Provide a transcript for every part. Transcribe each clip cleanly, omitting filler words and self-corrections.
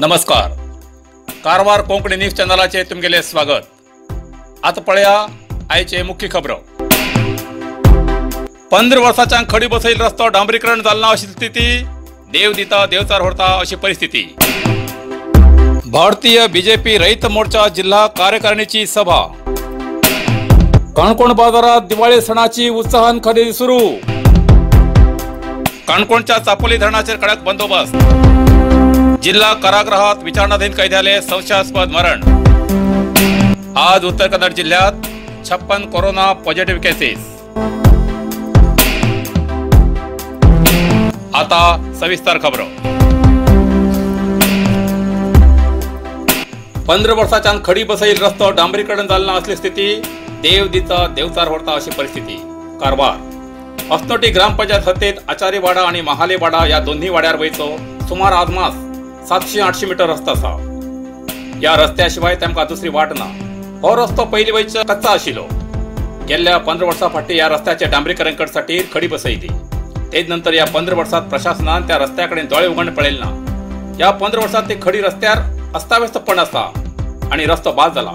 नमस्कार, कारवार कोंकणी न्यूज चॅनलाचे तुमगेले स्वागत। आतां पळया आयचे मुख्य खबरो। 15 वर्सांच्यान खडी बसयिल्लो रस्तो डांबरीकरण जालना अशी स्थिती, देव दिता देवचार व्हरता अशी परिस्थिती। भारतीय बीजेपी रयत मोर्चा जिल्हा कार्यकारिणीची सभा। काणकोण बाजारात दिवाळी सणाची उत्साहान खरेदी सुरू। काणकोणच्या चापोली धरणाचेर कडक बंदोबस्त। जिल्हा कारागृहात विचारणाधीन कैद्याले संशयास्पद मरण। आज उत्तर कन्नड जिल्ह्यात 56 कोरोना पॉझिटिव्ह केसेस। आता सविस्तर खबरो। 15 वर्सांच्यान खडी बसयिल्लो रस्तो डांबरीकरण जालना असली स्थिती, देव दिता देवचार व्हरता अशी परिस्थिती। कारवार अस्नोटी ग्रामपंचायत हद्दीत आचारीवाडा आणि महालेवाडा या दोन्ही वाड्यार वयचो सुमार आदमास 700-800 मीटर रस्तो आसा। या रस्त्याशिवाय तेमकां दुसरी वाट ना। हो रस्तो पयली वयचो कच्चा आशिल्लो। गेल्ल्या 15 वर्सां फाटीं ह्या रस्त्याचे डांबरीकरण करसाठी खडी बसयली। तेच नंतर या 15 वर्सांत प्रशासनान त्या रस्त्या कडेन दोळे उगडून पळयले ना। ह्या 15 वर्सांत ती खडी रस्त्यार अस्ताव्यस्तपण आसा आनी रस्तो बाद जाला।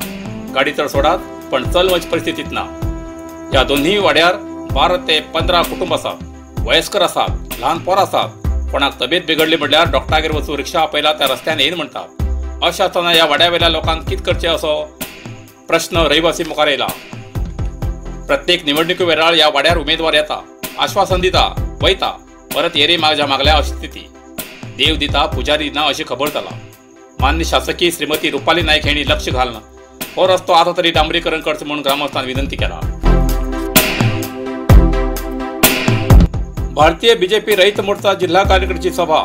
गाडी तर सोडात पण चल वच परिस्थितीत ना। ह्या दोन्ही वाड्यार 12 ते 15 कुटुंब आसात, वयस्कर आसात, ल्हान पोर आसात। कोणाक तब्येत बिगडली म्हटल्यार डॉक्टरागेर वचूं रिक्षा आपयला त्या रस्त्यान येयन म्हणटात। अशें आसतना ह्या वाड्या वयल्या लोकांक कितें करचें असो प्रश्न रहिवासी मुखार येयला। प्रत्येक निवडणुके वेळार ह्या वाड्यार उमेदवार येता, आश्वासन दिता, वयता, परत येरी मागच्या मागल्या अशी स्थिती। देव दिता पुजारी दिना अशी खबर जाला। मान्य शासकी श्रीमती रुपाली नायक हांणी लक्ष घालना हो रस्तो आतां तरी डांबरीकरण करचें म्हूण ग्रामस्थान विनंती केला। भारतीय बीजेपी रयत मोर्चा जिल्हा कार्यकारिणीची सभा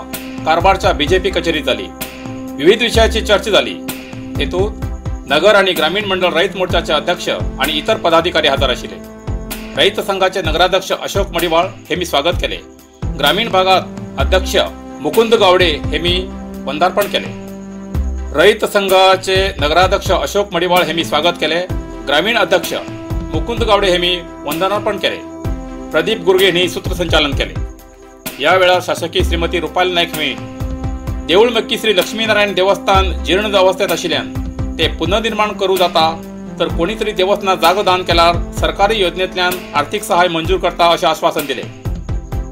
कारवारच्या बीजेपी कचेरीत जाली। विविध विषयाची चर्चा जाली। तेतूंत नगर आणि ग्रामीण मंडळ रयत मोर्चाचे अध्यक्ष आणि इतर पदाधिकारी हजर आशिल्ले। रयत संघाचे नगराध्यक्ष अशोक मडिवाळ हे मी स्वागत केले। ग्रामीण भागात अध्यक्ष मुकुंद गावडे हे मी वंदार्पण केले। रयत संघाचे नगराध्यक्ष अशोक मडिवाळ हे मी स्वागत केले। ग्रामीण अध्यक्ष मुकुंद गावडे हे मी वंदनार्पण केले। प्रदीप गुर्गे यांनी सूत्रसंचालन केले। या वेळार शासकीय श्रीमती रुपाली नायक हे देऊळमक्की श्री लक्ष्मीनारायण देवस्थान जीर्ण अवस्थेत आशिल्ल्यान ते पुनर्निर्माण करू जाता तर कोणी तरी देवस्थानाक जागो दान केल्यार सरकारी योजनेंतल्यान आर्थिक सहाय्य मंजूर करता अशें आश्वासन दिले।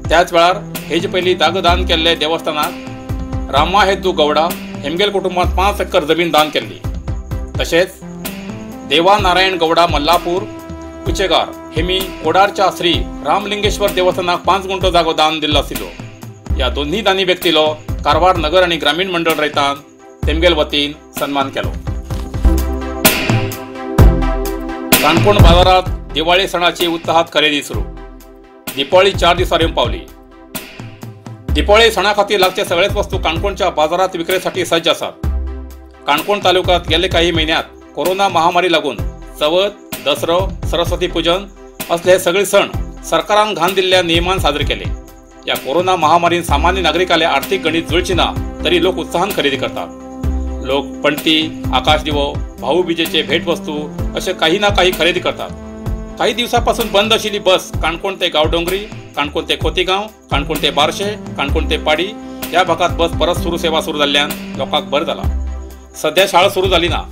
त्याच वेळार हेजे पयलीं जागो दान केल्ले देवस्थानाक रामाहेद्दू गौडा हेमगेल कुटुंबात 5 एकर जमीन दान केल्ली। तशेंच देवा नारायण गौडा मल्लापूर कुचेगार हेमी कोडारच्या श्री रामलिंगेश्वर देवस्थानाक 5 गुंठो जागो दान दिल्लो आशिल्लो। ह्या दोन्ही दानी व्यक्तीलो कारवार नगर आणि ग्रामीण मंडळ रयतान तेमगेल वतीन सन्मान केलो। काणकोण बाजारात दिवाळी सणाची उत्साहात खरेदी सुरू। दिपावळी 4 दिसांर येवन पावली। दिपावळी सणा खातीर लागचे सगळेच वस्तू काणकोणच्या बाजारात विक्रेसाठी सज्ज आसात। काणकोण तालुक्यात गेले काही महिन्यात कोरोना महामारी लागून चवथ, दसरो, सरस्वती पूजन असले सगळे सण सरकारान घाण दिल्ल्या नियमान साजरे केले। या कोरोना महामारीन सामान्य नागरिकाले आर्थिक गणित जुळची ना तरी लोक उत्साहान खरेदी करतात। लोक पणती, आकाशदिवो, भाऊबीजेचे भेटवस्तू असे काही ना काही खरेदी करतात। काही दिवसापासून बंद आशिल्ली बस काणकोण ते गावडोंगरी, काणकोण ते खोतीगांव, काणकोण ते बारशे, काणकोण ते पाडी या भागात बस परत सुरू सेवा सुरू जाल्ल्यान लोकांक बरें जाला। सध्या शाळा सुरू जाली ना।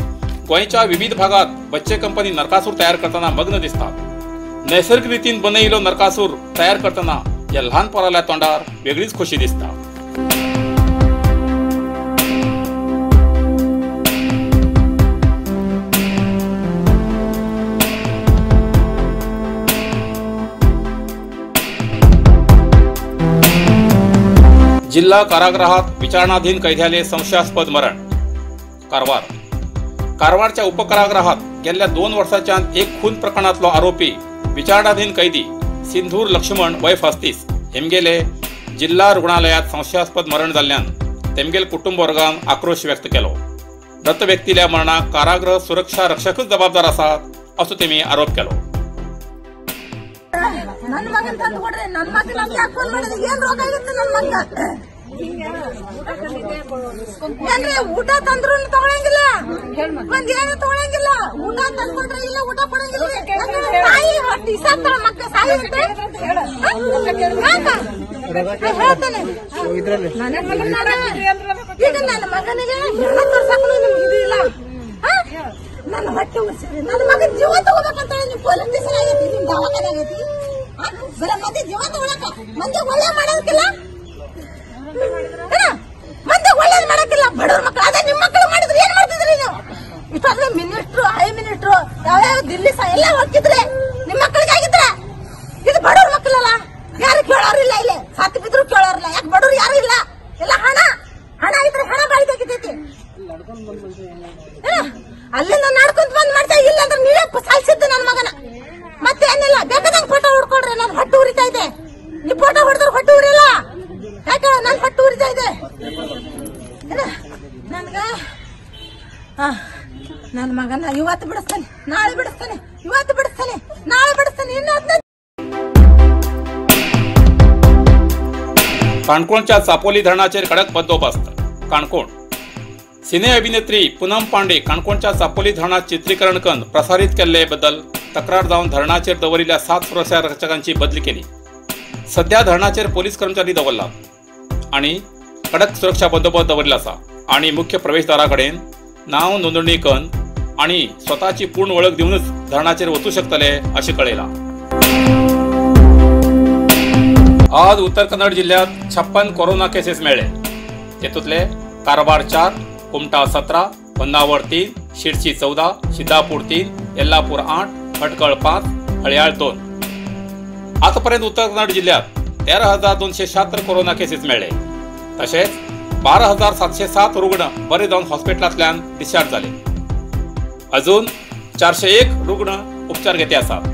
गोंयच्या विविध भागात बच्चे कंपनी नरकासूर तयार करताना मग्न दिसतात। नैसर्गिक रीतीन बनयिल्लो नरकासूर तयार करताना या ल्हान पोराल्या तोंडार वेगळीच खोशी दिसता। जिल्हा कारागृहात विचारणाधीन कैद्याले संशयास्पद मरण। कारवार कारवारच्या उपकारागृहात गेल्या 2 वर्सांच्यान एक खून प्रकरणातलो आरोपी विचारणाधीन कैदी सिंधूर लक्ष्मण वय 35 हेमगेले जिल्हा रुग्णालयात संशयास्पद मरण जाल्ल्यान तेमगेल कुटुंब वर्गान आक्रोश व्यक्त केलो। मृत व्यक्तील्या मरणाक कारागृह सुरक्षा रक्षकच जबाबदार आसात असो तेमी आरोप केलो। ಏನ್ರಿ ಊಟ ತಂದ್ರು ತಗೊಳಂಗಿಲ್ಲ, ಒಂದ್ ಏನು ತಗೊಳಂಗಿಲ್ಲ. ಊಟ ತಂದ್ಕೊಟ್ರೆ ಇಲ್ಲ, ಊಟ ಕೊಡಂಗಿಲ್ಲ. ತಾಯಿ ಹೊಟ್ಟಿ ಸಾಕ್ತಾಳ ಮಕ್ಕ ಸಾಯಿ ಅಂತ. ಹೇಳ್ತಾನೆ. ಈಗ ನನ್ನ ಮಗನಿಗೆ ಹೆಣ ತೋರ್ಸಕ್ಕೂ ನಿಮ್ಗೆ ಇದು ಇಲ್ಲ. ನನ್ನ ಹೊಟ್ಟೆ ಉರ್ಸಿರಿ, ನನ್ನ ಮಗನ ಜೀವ ತಗೋಬೇಕಂತ ನೀವು ಪೊಲೀಸ್ ಸ್ಟೇಷನ್ ಆಗೈತಿ, ನಿಮ್ ದವಾಖಾನೆ ಆಗೈತಿ. ಬರೀ ಮಂದಿ ಜೀವ ತಗೊಳಕ, ಮಂದಿ ಒಳ್ಳೆ ಮಾಡೋದಕ್ಕಿಲ್ಲ, ಮಂದಿ ಒಳ್ಳೇದ್ ಮಾಡಕ್ಕಿಲ್ಲ. ಬಡವ್ರ ಮಕ್ಕಳು ಅದೇ ನಿಮ್ ಮಕ್ಕಳು ಮಾಡಿದ್ರೆ ಏನ್ ಮಾಡ್ತಿದ್ರಿ ನೀವು? ಇಷ್ಟಾದ್ರೆ ಮಿನಿಸ್ಟ್ರು, ಹೈ ಮಿನಿಸ್ಟ್ರು, ಯಾವ್ಯಾವ ದಿಲ್ಲಿ ಎಲ್ಲ ಹೋಗ್ತಿದ್ರೆ ನಿಮ್ ಮಕ್ಕಳಿಗೆ ಆಗಿದ್ರೆ. ಇದು ಬಡವ್ರ ಮಕ್ಕಳಲ್ಲ, ಯಾರು ಕೇಳೋರಿಲ್ಲ, ಇಲ್ಲಿ ಸತ್ತು ಬಿದ್ರು ಕೇಳೋರಿಲ್ಲ. ಯಾಕೆ ಬಡವ್ರು ಯಾರು ಇಲ್ಲ, ಎಲ್ಲ ಹಣ ಹಣ ಇದ್ರೆ ಹಣ ಬಾಳಿದಾಗಿದ್ದೈತಿ. ಅಲ್ಲಿಂದ ನಡ್ಕೊಂತ ಬಂದ್ ಮಾಡ್ತಾ ಇಲ್ಲ ಅಂದ್ರೆ ನೀವೇ ಸಾಯಿಸಿದ್ದು ನನ್ನ ಮಗನ. ಮತ್ತೆ ಏನಿಲ್ಲ, ಬೇಕಾದಂಗ ಫೋಟೋ ಹೊಡ್ಕೊಡ್ರಿ, ನನ್ ಹೊಟ್ಟೆ ಉರಿತಾ ಇದೆ. ನೀವು ಫೋಟೋ ಹೊಡೆದ್ರೆ ಹೊಟ್ಟೆ ಉರಿಲ್ಲ, ಯಾಕೆ ನನ್ ಹೊಟ್ಟೆ ಉರಿತಾ ಇದೆ. ನನ್ಗ ನನ್ನ ಮಗನ ಇವತ್ತು ಬಿಡಿಸ್ತಾನೆ, ನಾಳೆ ಬಿಡಿಸ್ತಾನೆ, ಇವತ್ತು ಬಿಡಿಸ್ತಾನೆ, ನಾಳೆ ಬಿಡಿಸ್ತಾನೆ, ಇನ್ನು काणकोणच्या चापोली धरणाचेर कडक बंदोबस्त. काणकोण सिने अभिनेत्री पूनम पांडे काणकोणच्या चापोली धरणात चित्रीकरण करून प्रसारित केल्ले बद्दल तक्रार जावन धरणाचेर दवरिल्ल्या 7 सुरक्षा रक्षकांची बदली केली. सध्या धरणाचेर पोलीस कर्मचारी दवरला आणि कडक सुरक्षा बंदोबस्त दवरिल्लो आसा आणि मुख्य प्रवेशदारा कडेन नाव नोंदणी करून आणि स्वताची पूर्ण वळख दिवनूच धरणाचेर वचूं शकतले अशें कळयलां. आज उत्तर कन्नड जिल्ह्यात 56 कोरोना केसेस मेळ्ळे. तेतूंतले कारवार 4, कुमटा 17, होन्नावर 3, शिरसी 14, सिद्धापूर 3, येल्लापूर 8, भटकळ 5, हळयाळ 2. आतापर्यंत उत्तर कन्नड जिल्ह्यात 13,276 कोरोना केसेस मेळ्ळे. तशेंच 12,707 रुग्ण बरे जावन हॉस्पिटलांतल्यान डिस्चार्ज जाले. अजून 401 रुग्ण उपचार घेते आसात.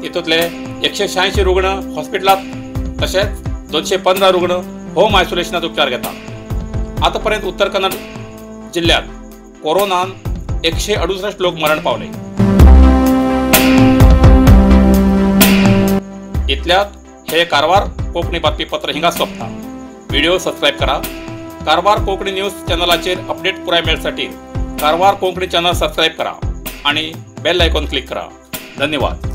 तितूंतले 186 रुग्ण हॉस्पिटलांत तशेंच 215 रुग्ण होम आयसोलेशनात उपचार घेतात. आतापर्यंत उत्तर कन्नड जिल्ह्यात कोरोनान 168 लोक मरण पावले. इतल्यात हे कारवार कोंकणी बातमीपत्र हिंगा सोंपता. व्हिडिओ सबस्क्राईब करा. कारवार कोंकणी न्यूज चॅनलाचेर अपडेट पुराय मेळसाठी कारवार कोंकणी चॅनल सबस्क्राईब करा आणि बेल आयकॉन क्लिक करा. धन्यवाद.